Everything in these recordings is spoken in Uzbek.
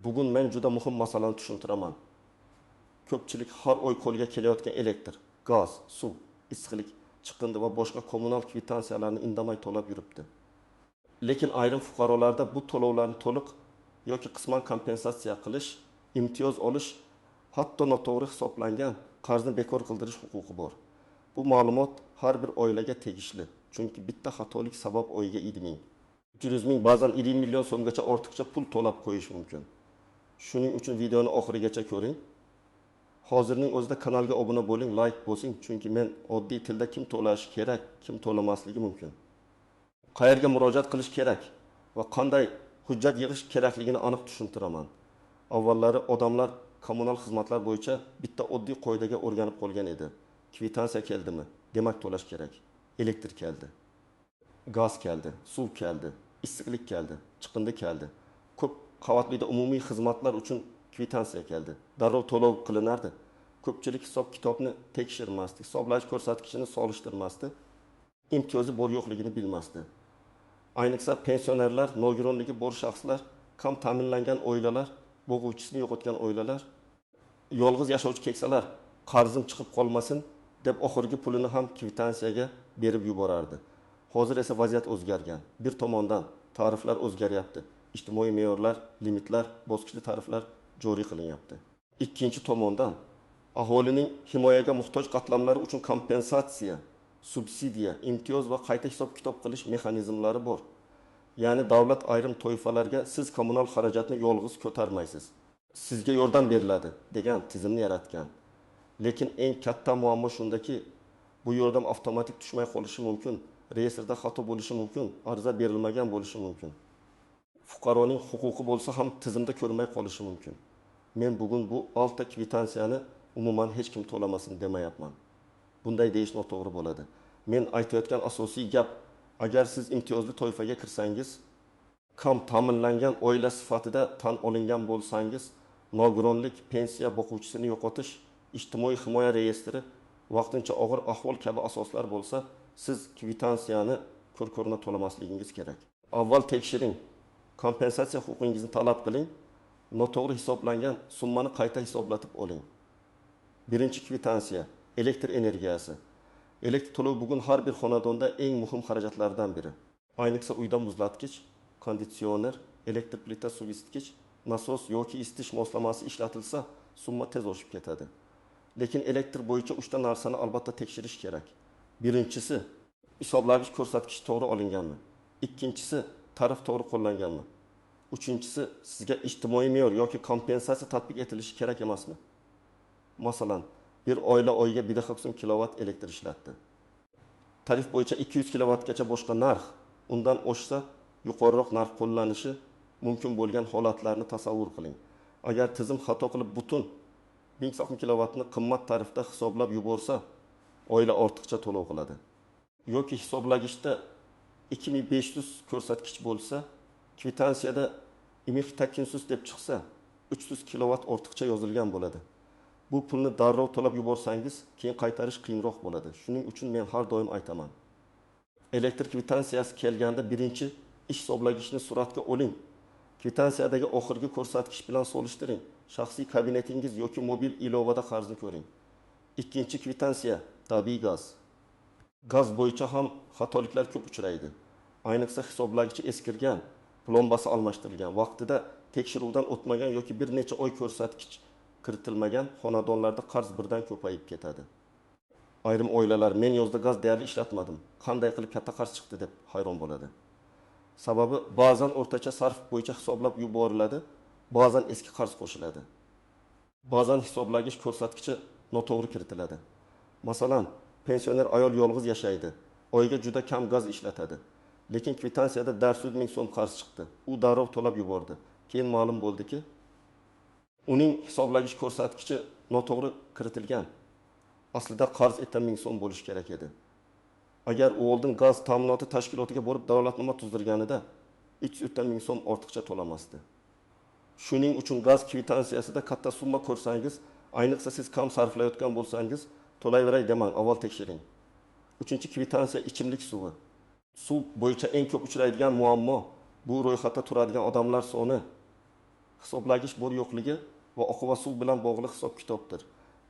Bugun men juda muhim masalani tushuntiraman. Ko'pchilik har oy qo'lga kelayotgan elektr, gaz, suv, issiqlik, chiqindi va boshqa kommunal kvitansiyalarni indamay to'lab yuribdi. Lekin ayrim fuqarolarda bu to'lovlarni to'liq yoki qisman kompensatsiya qilish, imtiyoz olish, hatto noto'g'ri hisoblangan qarzni bekor qildirish huquqi bor. Bu ma'lumot har bir oilaga tegishli, chunki bitta xatolik sabab oyiga 7 ming, 300 ming, ba'zan 1,5 million so'mgacha ortiqcha pul to'lab qo'yish mumkin. Shuning uchun videoni oxirigacha ko'ring. Hozirning o'zida kanalga obuna bo'ling, layk bosing, chunki men oddiy tilda kim to'lashi kerak, kim to'lamasligi mumkin, qayerga murojaat qilish kerak va qanday hujjat yig'ish kerakligini aniq tushuntiraman. Avvallari odamlar kommunal xizmatlar bo'yicha bitta oddiy qoidaga o'rganib qolgan edi: kvitansiya keldimi, demak to'lash kerak. Elektr keldi, gaz keldi, suv keldi, issiqlik keldi, chiqindi keldi, ko'p qavatli uyda umumiy xizmatlar uchun kvitansiya keldi, darrov to'lov qilinardi. Ko'pchilik hisob kitobni tekshirmasdi, hisoblash ko'rsatkichini solishtirmasdi, imtiyozi bor yo'qligini bilmasdi. Ayniqsa pensionerlar, nogironligi bor shaxslar, kam ta'minlangan oilalar, bo'g'uvchisini yo'qotgan oilalar, yolg'iz yashovchi keksalar qarzim chiqib qolmasin deb oxirgi pulini ham kvitansiyaga berib yuborardi. Hozir esa vaziyat o'zgargan. Bir tomondan tariflar o'zgaryapti, ijtimoiy me'yorlar, limitlar, bosqichli tariflar joriy qilinyapti. Ikkinchi tomondan aholining himoyaga muhtoj qatlamlari uchun kompensatsiya, subsidiya, imtiyoz va qayta hisob kitob qilish mexanizmlari bor. Ya'ni davlat ayrim toifalarga siz kommunal xarajatni yolg'iz ko'tarmaysiz, sizga yordam beriladi degan tizimni yaratgan. Lekin eng katta muammo shundaki, bu yordam avtomatik tushmay qolishi mumkin, reyestrda xato bo'lishi mumkin, ariza berilmagan bo'lishi mumkin, fuqaroning huquqi bo'lsa ham tizimda ko'rinmay qolishi mumkin. Men bugun bu oltita kvitansiyani umuman hech kim to'lamasin demayapman, bunday deyish noto'g'ri bo'ladi. Men aytayotgan asosiy gap: agar siz imtiyozli toifaga kirsangiz, kam ta'minlangan oila sifatida tan olingan bo'lsangiz, nogironlik, pensiya, boquvchisini yo'qotish, ijtimoiy himoya reyestri, vaqtincha og'ir ahvol kabi asoslar bo'lsa, siz kvitansiyani ko'r ko'rona to'lamasligingiz kerak. Avval tekshiring, kompensatsiya huquqingizni talab qiling, noto'g'ri hisoblangan summani qayta hisoblatib oling. Birinchi kvitansiya: elektr energiyasi. Elektr to'lovi bugun har bir xonadonda eng muhim xarajatlardan biri. Ayniqsa uyda muzlatgich, konditsioner, elektr plita, suv isitgich, nasos yoki isitish moslamasi ishlatilsa, summa tez oshib ketadi. Lekin elektr bo'yicha uchta narsani albatta tekshirish kerak. Birinchisi, hisoblagich ko'rsatkich to'g'ri olinganmi? Ikkinchisi, tarif to'g'ri qo'llanganmi? Uchinchisi, sizga ijtimoiy me'yor yoki kompensatsiya tatbiq etilishi kerak emasmi? Masalan, bir oila oyiga 1,5 kilovat elektr ishlatdi. Tarif bo'yicha 200 kilovatgacha boshqa narx, undan oshsa yuqoriroq narx qo'llanishi mumkin bo'lgan holatlarni tasavvur qiling. Agar tizim xato qilib butun 1000 kilovatni qimmat tarifda hisoblab yuborsa, oila ortiqcha to'lov qiladi. Yoki hisoblagichda 2500 ko'rsatkich bo'lsa, kvitansiyada 2008 deb chiqsa, 300 kilovat ortiqcha yozilgan bo'ladi. Bu pulni darrov to'lab yuborsangiz, keyin qaytarish qiyinroq bo'ladi. Shuning uchun men har doim aytaman: elektr kvitansiyasi kelganda birinchi ish hisoblagichni suratga oling, kvitansiyadagi oxirgi ko'rsatkich bilan solishtiring, shaxsiy kabinetingiz yoki mobil ilovada qarzni ko'ring. Ikkinchi kvitansiya: tabiiy gaz. Gaz bo'yicha ham xatoliklar ko'p uchraydi. Ayniqsa hisoblagichi eskirgan, plombasi almashtirilgan, vaqtida tekshiruvdan o'tmagan yoki bir necha oy ko'rsatkich kiritilmagan xonadonlarda qarz birdan ko'payib ketadi. Ayrim oilalar men yozda gaz deyarli ishlatmadim, qanday qilib katta qarz chiqdi deb hayron bo'ladi. Sababi ba'zan o'rtacha sarf bo'yicha hisoblab yuboriladi, ba'zan eski qarz qo'shiladi, ba'zan hisoblagich ko'rsatkichi noto'g'ri kiritiladi. Masalan, pensioner ayol yolg'iz yashaydi, oyiga juda kam gaz ishlatadi, lekin kvitansiyada 400 ming so'm qarz chiqdi. U darrov to'lab yubordi. Keyin ma'lum bo'ldiki, uning hisoblagich ko'rsatkichi noto'g'ri kiritilgan, aslida qarz 10 ming so'm bo'lishi kerak edi. Agar u oldin gaz ta'minoti tashkilotiga borib dalolatnoma tuzdirganida, 310 ming so'm ortiqcha to'lamasdi. Shuning uchun gaz kvitansiyasida katta summa ko'rsangiz, ayniqsa siz kam sarflayotgan bo'lsangiz, to'layveray demang, avval tekshiring. Uchinchi kvitansiya: ichimlik suvi. Suv bo'yicha eng ko'p uchraydigan muammo bu ro'yxatda turadigan odamlar soni. Hisoblagich bor yo'qligi va oqova suv bilan bog'liq hisob-kitobdir.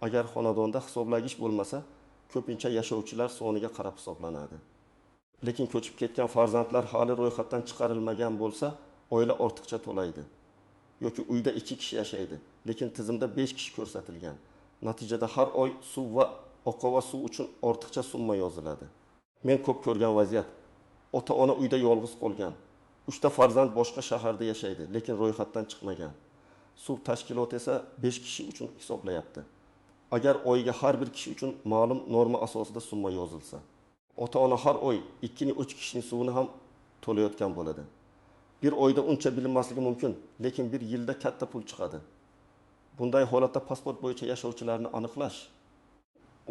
Agar xonadonda hisoblagich bo'lmasa, ko'pincha yashovchilar soniga qarab hisoblanadi. Lekin ko'chib ketgan farzandlar hali ro'yxatdan chiqarilmagan bo'lsa, oila ortiqcha to'laydi. Yoki uyda 2 kishi yashaydi, lekin tizimda 5 kishi ko'rsatilgan. Natijada har oy suv va oqova suv uchun ortiqcha summa yoziladi. Men ko'p ko'rgan vaziyat: ota-ona uyda yolg'iz qolgan. 3 ta farzand boshqa shaharda yashaydi, lekin ro'yxatdan chiqmagan. Suv tashkiloti esa 5 kishi uchun hisoblayapti. Agar oyiga har bir kishi uchun ma'lum norma asosida summa yozilsa, ota-ona har oy 2-3 kishining suvini ham to'layotgan bo'ladi. Bir oyda uncha bilinmasligi mumkin, lekin bir yilda katta pul chiqadi. Bunday holatda pasport bo'yicha yashovchilarni aniqlash,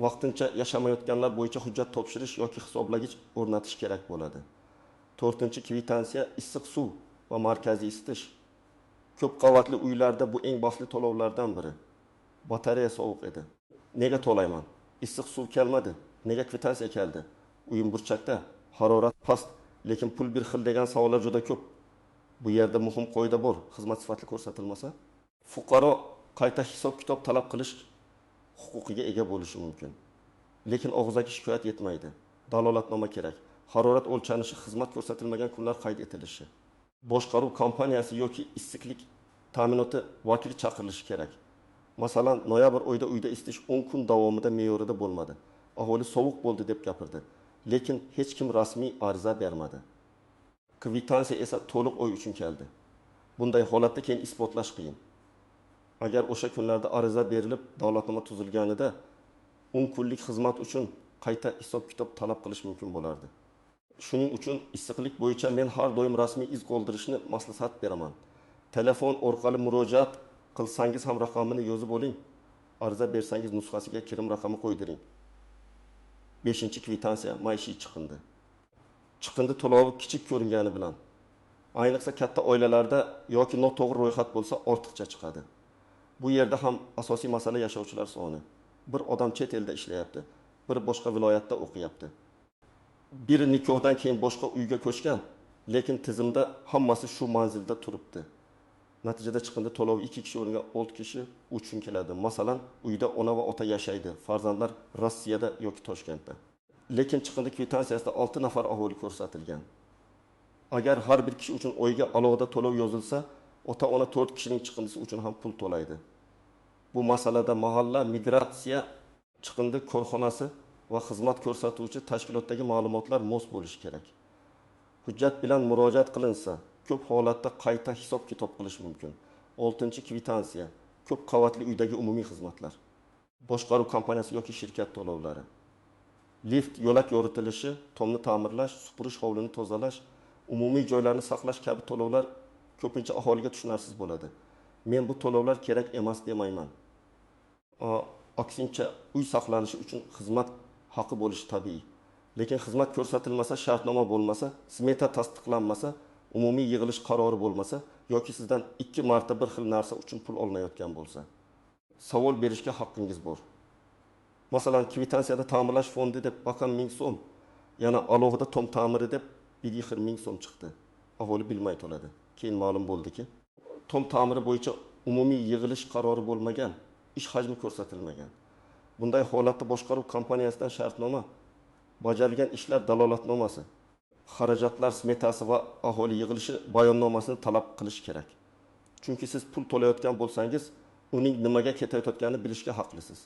vaqtincha yashamayotganlar bo'yicha hujjat topshirish yoki hisoblagich o'rnatish kerak bo'ladi. 4-chi kvitansiya issiq suv va markaziy isitish. Ko'p qavatli uylarda bu eng bahsli to'lovlardan biri. Batareya sovuq edi. Nega to'layman? Issiq suv kelmadi. Nega kvitansiya keldi? Uyim burchakda, harorat past, lekin pul bir xil degan savollar juda ko'p. Bu yerda muhim qoida bor, xizmat sifatli ko'rsatilmasa, fuqaro qayta hisob-kitob talab qilish huquqiga ega bo'lishi mumkin. Lekin og'zaki shikoyat yetmaydi. Dalolatnoma kerak. Harorat o'lchanishi, xizmat ko'rsatilmagan kunlar qayd etilishi. Boshqaruv kompaniyasi yoki issiqlik ta'minoti vakili chaqirilishi kerak. Masalan, noyabr oyida uyda isitish 10 kun davomida me'yorida bo'lmadi. Aholi sovuq bo'ldi deb gapirdi. Lekin hech kim rasmiy ariza bermadi. Kvitansiya esa to'liq oy uchun keldi. Bunday holatda keyin isbotlash qiyin. Agar o'sha kunlarda ariza berilib, dalolatnoma tuzilganida 10 kunlik xizmat uchun qayta hisob-kitob talab qilish mumkin bo'lardi. Shuning uchun issiqlik bo'yicha men har doim rasmiy iz qoldirishni maslahat beraman. Telefon orqali murojaat qilsangiz ham raqamini yozib oling. Ariza bersangiz nusxasiga kirim raqami qo'ydiring. 5-chi kvitansiya maishiy chiqindi. Chiqindi to'lovi kichik ko'ringani bilan, ayniqsa katta oilalarda yoki noto'g'ri ro'yxat bo'lsa ortiqcha chiqadi. Bu yerda ham asosiy masala yashovchilar soni. Bir odam chet elda ishlayapti, bir boshqa viloyatda o'qiyapti. Biri nikohdan keyin boshqa uyga ko'chgan, lekin tizimda hammasi shu manzilda turibdi. Natijada chiqindi to'lovi 2 kishi o'rniga 6 kishi uchun keladi. Masalan, uyda ona va ota yashaydi, farzandlar Rossiyada yoki Toshkentda. Lekin chiqindi kvitansiyasida 6 nafar aholi ko'rsatilgan. Agar har bir kishi uchun oyga alohida to'lov yozilsa, ota-ona 4 kishining chiqindisi uchun ham pul to'laydi. Bu masalada mahalla migratsiya chiqindi korxonasi va xizmat ko'rsatuvchi tashkilotdagi ma'lumotlar mos bo'lishi kerak. Hujjat bilan murojaat qilinsa, ko'p holatda qayta hisob-kitob qilish mumkin. 6-chi kvitansiya ko'p qavatli uydagi umumiy xizmatlar. Boshqaruv kompaniyasi yoki shirkat to'lovlari. Lift, yo'lak yoritilishi, tomni ta'mirlash, supurish, hovlini tozalash, umumiy joylarni saqlash kabi to'lovlar ko'pincha aholiga tushunarsiz bo'ladi. Men bu to'lovlar kerak emas demayman. Aksincha, uy saqlanishi uchun xizmat haqi bo'lishi tabiiy. Lekin xizmat ko'rsatilmasa, shartnoma bo'lmasa, smeta tasdiqlanmasa, umumiy yig'ilish qarori bo'lmasa yoki sizdan 2 marta bir xil narsa uchun pul olinayotgan bo'lsa, savol berishga haqqingiz bor. Masalan, kvitansiyada ta'mirlash fondi deb baqa 1000 so'm, yana alohida tom ta'miri deb 1,5 ming so'm chiqdi. Aholi bilmay to'ladi. Keyin ma'lum bo'ldiki, tom ta'miri bo'yicha umumiy yig'ilish qarori bo'lmagan, ish hajmi ko'rsatilmagan. Bunday holatda boshqaruv kompaniyasidan shartnoma, bajarilgan ishlar dalolatnomasi, xarajatlar smetasi va aholi yig'ilishi bayonnomasini talab qilish kerak. Chunki siz pul to'layotgan bo'lsangiz, uning nimaga ketayotganini bilishga haqlisiz.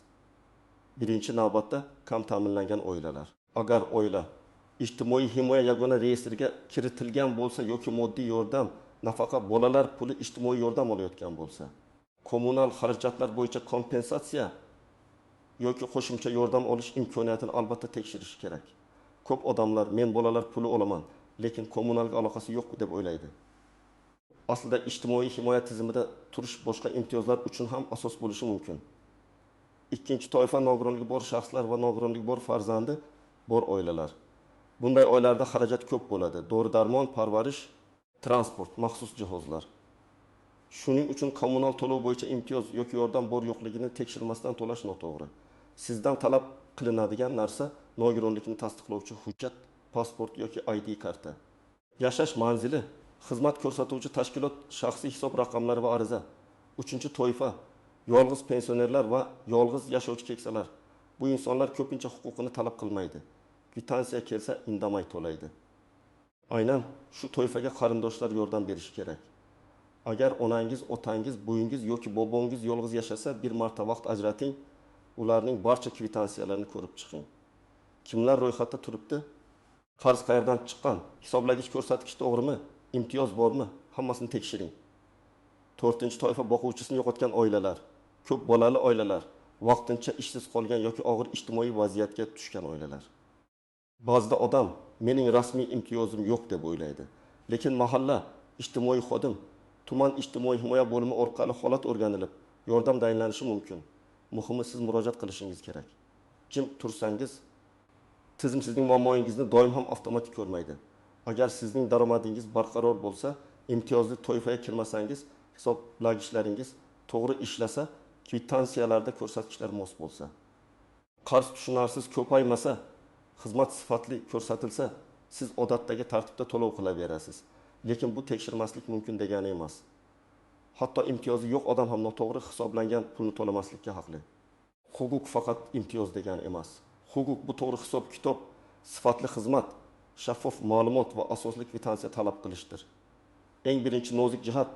Birinchi navbatda kam ta'minlangan oilalar. Agar oila ijtimoiy himoya yagona reyestriga kiritilgan bo'lsa yoki moddiy yordam, nafaqa, bolalar puli, ijtimoiy yordam olayotgan bo'lsa, kommunal xarajatlar bo'yicha kompensatsiya yoki qo'shimcha yordam olish imkoniyatini albatta tekshirish kerak. Ko'p odamlar men bolalar puli olaman, lekin kommunalga aloqasi yo'q deb o'ylaydi. Aslida ijtimoiy himoya tizimida turish boshqa imtiyozlar uchun ham asos bo'lishi mumkin. Ikkinchi toifa nogironligi bor shaxslar va nogironligi bor farzandi bor oilalar. Bunday oilalarda xarajat ko'p bo'ladi. Dori-darmon, parvarish, transport, maxsus jihozlar. Shuning uchun kommunal to'lov bo'yicha imtiyoz yoki yordam bor yo'qligini tekshirmasdan to'lash noto'g'ri. Sizdan talab qilinadigan narsa nogironlikni tasdiqlovchi hujjat, pasport yoki ID karta. Yashash manzili Xizmat ko'rsatuvchi tashkilot shaxsiy hisob raqamlari va ariza. Uchinchi toifa yolg'iz pensionerlar va yolg'iz yashovchi keksalar. Bu insonlar ko'pincha huquqini talab qilmaydi. Kvitansiya kelsa, indamay to'laydi. Aynan shu toifaga qarindoshlar yordam berishi kerak. Agar onangiz, otangiz, buvingiz yoki bobongiz yolg'iz yashasa, bir marta vaqt ajrating, ularning barcha kvitansiyalarini ko'rib chiqing. Kimlar ro'yxatda turibdi? Qarz qayerdan chiqqan? Hisoblagich ko'rsatkich to'g'rimi? Imtiyoz bormi? Hammasini tekshiring. To'rtinchi toifa boquvchisini yo'qotgan oilalar, ko'p bolali oilalar, vaqtincha ishsiz qolgan yoki og'ir ijtimoiy vaziyatga tushgan oilalar. Ba'zida odam mening rasmiy imtiyozim yo'q deb o'ylaydi. Lekin mahalla ijtimoiy xodim, tuman ijtimoiy himoya bo'limi orqali holat o'rganilib, yordam tayinlanishi mumkin. Muhimi, siz murojaat qilishingiz kerak. Jim tursangiz, tizim sizning muammoingizni doim ham avtomatik ko'rmaydi. Agar sizning daromadingiz barqaror bo'lsa, imtiyozli toifaga kirmasangiz, hisoblagichlaringiz to'g'ri ishlasa, kvitansiyalarda ko'rsatkichlar mos bo'lsa, qarz tushunarsiz ko'paymasa, xizmat sifatli ko'rsatilsa, siz odatdagi tartibda to'lov qilaverasiz. Lekin bu tekshirmaslik mumkin degani emas. Hatto imtiyozi yo'q odam ham noto'g'ri hisoblangan pulni to'lamaslikka haqli. Huquq faqat imtiyoz degani emas. Huquq bu to'g'ri hisob-kitob, sifatli xizmat, shaffof ma'lumot va asosli kvitansiya talab qilishdir. Eng birinchi nozik jihat,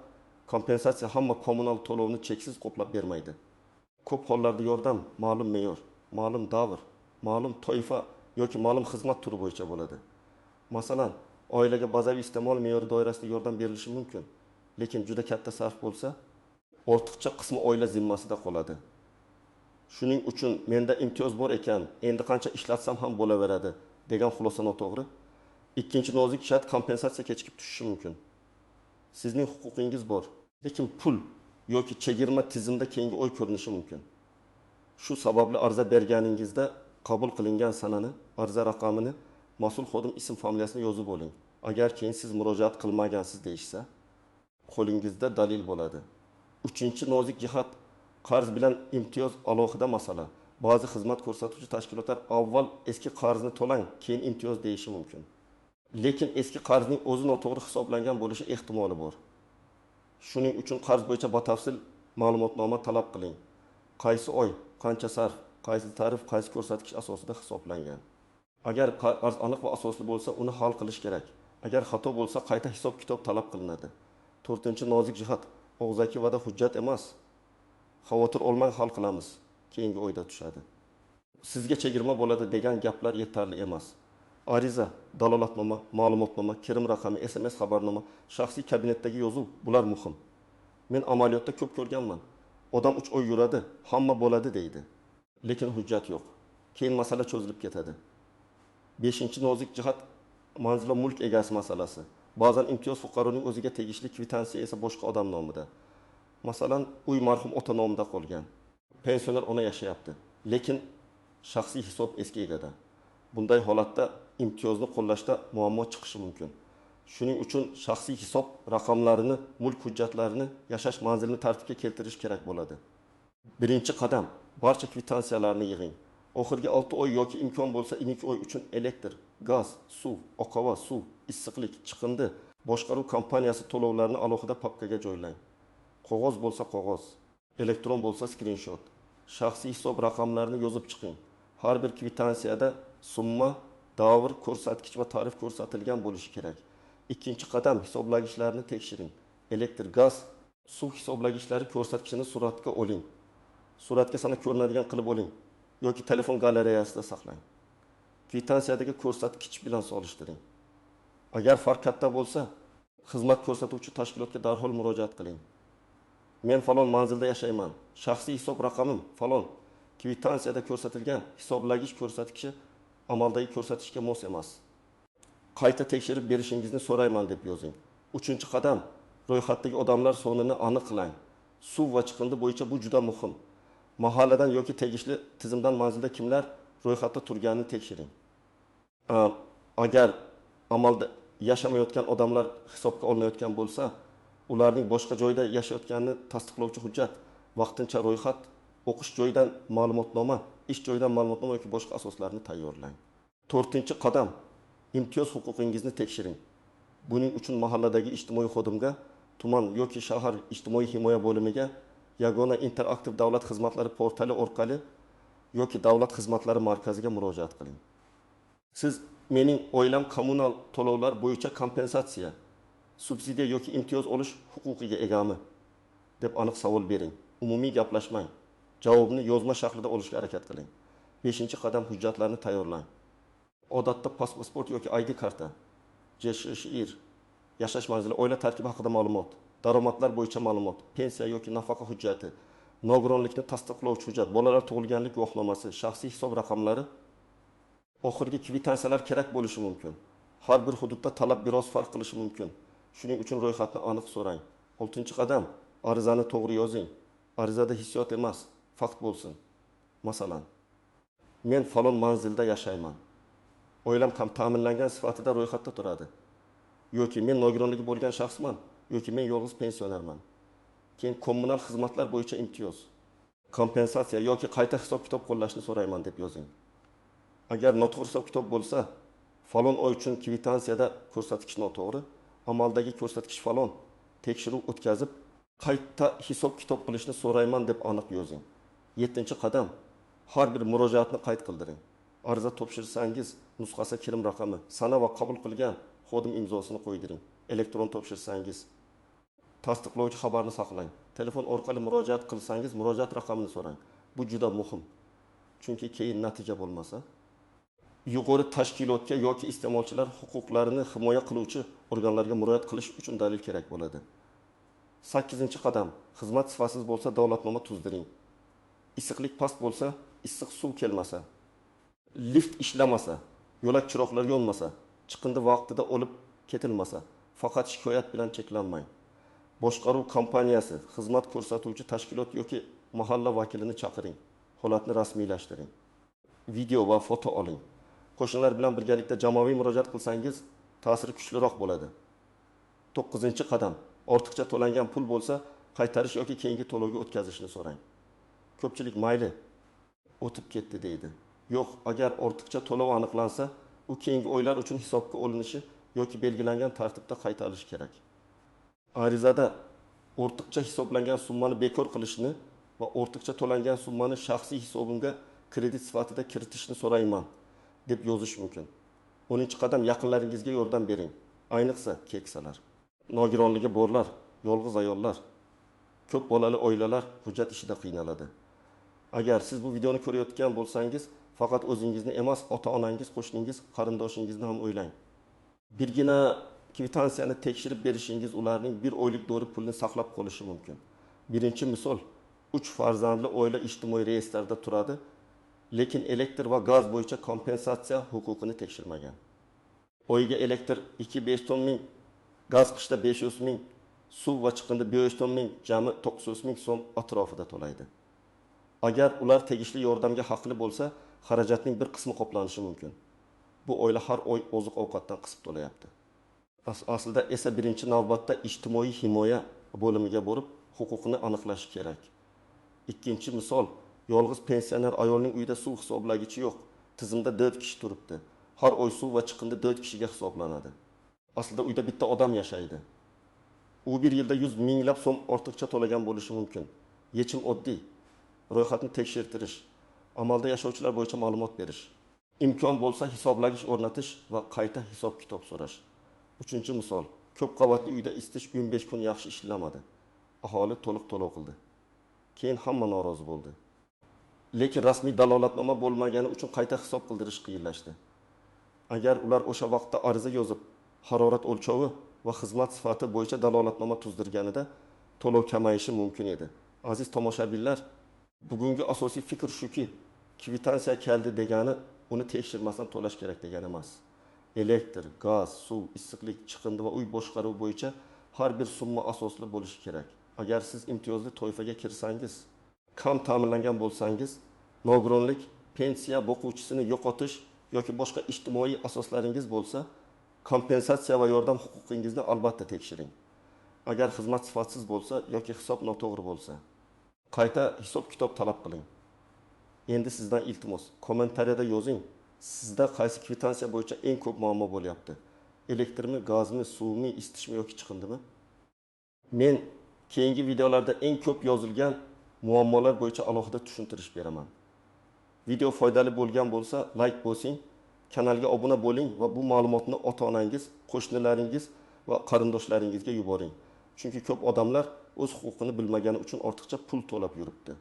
kompensatsiya hamma kommunal to'lovni cheksiz qoplab bermaydi. Ko'p hollarda yordam ma'lum me'yor, ma'lum davr, ma'lum toifa yoki ma'lum xizmat turi bo'yicha bo'ladi. Masalan, oilaga bazaviy iste'mol me'yori doirasida yordam berilishi mumkin, lekin juda katta sarf bo'lsa, ortiqcha qismi oila zimmasida qoladi. Shuning uchun menda imtiyoz bor ekan, endi qancha ishlatsam ham bo'laveradi degan xulosa noto'g'ri. Ikkinchi nozik shart, kompensatsiya kechikib tushishi mumkin. Sizning huquqingiz bor, lekin pul yoki chegirma tizimda keyingi oy ko'rinishi mumkin. Shu sababli arza berganingizda qabul qilingan sanani, arza raqamini, mas'ul xodim ism familiyasini yozib oling. Agar keyin siz murojaat qilmagansiz deyishsa, qo'lingizda dalil bo'ladi. Uchinchi nozik jihat, qarz bilan imtiyoz alohida masala. Ba'zi xizmat ko'rsatuvchi tashkilotlar avval eski qarzni to'lang, keyin imtiyoz deyishi mumkin. Lekin eski qarzning o'zi noto'g'ri hisoblangan bo'lishi ehtimoli bor. Shuning uchun qarz bo'yicha batafsil ma'lumotnoma talab qiling. Qaysi oy, qancha sarf, qaysi tarif, qaysi ko'rsatkich asosida hisoblangan. Agar qarz aniq va asosli bo'lsa, uni hal qilish kerak. Agar xato bo'lsa, qayta hisob-kitob talab qilinadi. To'rtinchi nozik jihat, og'zaki va'da hujjat emas. Xavotir olmang, hal qilamiz. Keyingi oyda tushadi. Sizga chegirma bo'ladi degan gaplar yetarli emas. Ariza, dalolatnoma, ma'lumotnoma, kirim raqami, SMS xabarnoma, shaxsiy kabinetdagi yozuv, bular muhim. Men amaliyotda ko'p ko'rganman. Odam 3 oy yuradi, hamma bo'ladi deydi. Lekin hujjat yo'q. Keyin masala cho'zilib ketadi. 5. Nozik jihat, manzil va mulk egasi masalasi. Ba'zan imtiyoz fuqaroning o'ziga tegishli, kvitansiya esa boshqa odam nomida. Masalan, uy marhum ota nomida qolgan. Pensioner ona yashayapti, lekin shaxsiy hisob eski egada. Bunday holatda imtiyozni qo'llashda muammo chiqishi mumkin. Shuning uchun shaxsiy hisob raqamlarini, mulk hujjatlarini, yashash manzilini tartibga keltirish kerak bo'ladi. Birinchi qadam, barcha kvitansiyalarni yig'ing. Oxirgi 6 oy yoki imkon bo'lsa 2 oy uchun elektr, gaz, suv, oqova suv, issiqlik, chiqindi, boshqaruv kompaniyasi to'lovlarini alohida papkaga joylang. Qog'oz bo'lsa qog'oz, elektron bo'lsa skrinshot. Shaxsiy hisob raqamlarini yozib chiqing. Har bir kvitansiyada summa, davr, ko'rsatkich va tarif ko'rsatilgan bo'lishi kerak. Ikkinchi qadam, hisoblagichlarni tekshiring. Elektr, gaz, suv hisoblagichlari ko'rsatkichini suratga oling. Suratga sana ko'rinadigan qilib oling yoki telefon galereyasida saqlang. Kvitansiyadagi ko'rsatkich bilan solishtiring. Agar farq katta bo'lsa, xizmat ko'rsatuvchi tashkilotga darhol murojaat qiling. Men falon manzilda yashayman. Shaxsiy hisob raqamim falon. Kvitansiyada ko'rsatilgan hisoblagich ko'rsatkichi amaldagi ko'rsatkichga mos emas. Qayta tekshirib berishingizni so'rayman deb yozing. Uchinchi qadam, ro'yxatdagi odamlar sonini aniqlang. Suv va chiqindi bo'yicha bu juda muhim. Mahalladan yoki tegishli tizimdan manzilda kimlar ro'yxatda turganini tekshiring. Agar amalda yashamayotgan odamlar hisobga olinayotgan bo'lsa, ularning boshqa joyda yashayotganini tasdiqlovchi hujjat, vaqtincha ro'yxat, o'qish joyidan ma'lumotnoma, ish joyidan ma'lumotnoma yoki boshqa asoslarni tayyorlang. To'rtinchi qadam, imtiyoz huquqingizni tekshiring. Buning uchun mahalladagi ijtimoiy xodimga, tuman yoki shahar ijtimoiy himoya bo'limiga, Yagona interaktiv davlat xizmatlari portali orqali yoki Davlat xizmatlari markaziga murojaat qiling. Siz "Mening oilam kommunal to'lovlar bo'yicha kompensatsiya, subsidiya yoki imtiyoz olish huquqiga egami?" deb aniq savol bering. Umumiy gaplashmang. Javobni yozma shaklida olishga harakat qiling. 5 qadam: hujjatlarni tayyorlang. Odatda pasport yoki ID karta, JShShIR, yashash manzili, oila tarkibi haqida ma'lumot, daromadlar bo'yicha ma'lumot, pensiya yoki nafaqa hujjati, nogironlikni tasdiqlovchi hujjat, bolalar tug'ilganlik guvohnomasi, shaxsiy hisob raqamlari, oxirgi kvitansiyalar kerak bo'lishi mumkin. Har bir hududda talab biroz farq qilishi mumkin. Shuning uchun ro'yxatni aniq so'rang. 6-qadam: arizani to'g'ri yozing. Arizada hissiyot emas, fakt bo'lsin. Masalan: Men falon manzilda yashayman. Oilam kam ta'minlangan sifatida ro'yxatda turadi. Yoki men nogironligi bo'lgan shaxsman, yoki men yolg'iz pensionerman. Keyin kommunal xizmatlar bo'yicha imtiyoz, kompensatsiya yoki qayta hisob-kitob qo'llashni so'rayman deb yozing. Agar noto'g'ri hisob-kitob bo'lsa, falon oy uchun kvitansiyada ko'rsatkich noto'g'ri, amaldagi ko'rsatkich falon, tekshiruv o'tkazib, qayta hisob-kitob qilishni so'rayman deb aniq yozing. 7-qadam: har bir murojaatni qayd qildiring. Ariza topshirsangiz, nusxasi, kirim raqami, sana va qabul qilgan xodim imzosini qo'ydiring. Elektron topshirsangiz, tasdiqlovchi xabarni saqlang. Telefon orqali murojaat qilsangiz, murojaat raqamini so'rang. Bu juda muhim. Chunki keyin natija bo'lmasa, yuqori tashkilotga yoki iste'molchilar huquqlarini himoya qiluvchi organlarga murojaat qilish uchun dalil kerak bo'ladi. 8-qadam: xizmat sifatsiz bo'lsa, dalolatnoma tuzdiring. Issiqlik past bo'lsa, issiq suv kelmasa, lift ishlamasa, yo'lak chiroqlar yonmasa, chiqindi vaqtida olib ketilmasa, faqat shikoyat bilan cheklanmang. Boshqaruv kompaniyasi, xizmat ko'rsatuvchi tashkilot yoki mahalla vakilini chaqiring. Holatni rasmiylashtiring. Video va foto oling. Qo'shnilar bilan birgalikda jamoaviy murojaat qilsangiz, ta'siri kuchliroq bo'ladi. 9-qadam: ortiqcha to'langan pul bo'lsa, qaytarish yoki keyingi to'lovga o'tkazishni so'rang. Ko'pchilik mayli, o'tib ketdi deydi. Yo'q, agar ortiqcha to'lov aniqlansa, u keyingi oylar uchun hisobga olinishi yoki belgilangan tartibda qaytarilishi kerak. Arizada ortiqcha hisoblangan summani bekor qilishni va ortiqcha to'langan summani shaxsiy hisobimga kredit sifatida kiritishni so'rayman deb yozish mumkin. 10-qadam: yaqinlaringizga yordam bering. Ayniqsa keksalar, nogironligi borlar, yolg'iz ayollar, ko'p bolali oilalar hujjat ishida qiynaladi. Agar siz bu videoni ko'rayotgan bo'lsangiz, faqat o'zingizni emas, ota-onangiz, qo'shningiz, qarindoshingizni ham o'ylang. Birgina kvitansiyani tekshirib berishingiz ularning bir oylik dori pulini saqlab qolishi mumkin. Birinchi misol: 3 farzandli oila ijtimoiy reyestrda turadi, lekin elektr va gaz bo'yicha kompensatsiya huquqini tekshirmagan. Oyiga elektr 2-5 ming, gaz qishda 500 ming, suv va chiqindi 500 ming, jami 900 ming so'm atrofida to'laydi. Agar ular tegishli yordamga haqli bo'lsa, xarajatning bir qismi qoplanishi mumkin. Bu oila har oy oziq-ovqatdan qisib to'layapti. Aslida esa birinchi navbatda ijtimoiy himoya bo'limiga borib, huquqini aniqlash kerak. Ikkinchi misol: yolg'iz pensioner ayolning uyida suv hisoblagichi yo'q. Tizimda 4 kishi turibdi. Har oy suv va chiqindi 4 kishiga hisoblanadi. Aslida uyda bitta odam yashaydi. U bir yilda 100 minglab so'm ortiqcha to'lagan bo'lishi mumkin. Yechim oddiy: ro'yxatni tekshirtirish, amalda yashovchilar bo'yicha ma'lumot berish, imkon bo'lsa hisoblagich o'rnatish va qayta hisob-kitob so'rash. 3-misol: ko'p qavatli uyda isitish 15 kun yaxshi ishlamadi. Aholi to'liq to'lov qildi. Keyin hamma norozi bo'ldi. Lekin rasmiy dalolatnoma bo'lmagani uchun qayta hisob qildirish qiyinlashdi. Agar ular o'sha vaqtda ariza yozib, harorat o'lchovi va xizmat sifati bo'yicha dalolatnoma tuzdirganida to'lov kamayishi mumkin edi. Aziz tomoshabinlar, bugungi asosiy fikr shuki, kvitansiya keldi degani uni tekshirmasdan to'lash kerak degani emas. Elektr, gaz, suv, issiqlik, chiqindi va uy boshqaruvi bo'yicha har bir summa asosli bo'lishi kerak. Agar siz imtiyozli toifaga kirsangiz, kam ta'minlangan bo'lsangiz, nogironlik, pensiya, boquvchisini yo'qotish yoki boshqa ijtimoiy asoslaringiz bo'lsa, kompensatsiya va yordam huquqingizni albatta tekshiring. Agar xizmat sifatsiz bo'lsa yoki hisob noto'g'ri bo'lsa, qayta hisob-kitob talab qiling. Endi sizdan iltimos, kommentariyada yozing. Sizda qaysi kvitansiya bo'yicha eng ko'p muammo bo'lyapti? Elektrmi, gazmi, suvmi, isitishmi yoki chiqindimi? Men keyingi videolarda eng ko'p yozilgan muammolar bo'yicha alohida tushuntirish beraman. Video foydali bo'lgan bo'lsa, layk bosing, kanalga obuna bo'ling va bu ma'lumotni ota-onangiz, qo'shnilaringiz va qarindoshlaringizga yuboring. Chunki ko'p odamlar o'z huquqini bilmagani uchun ortiqcha pul to'lab yuribdi.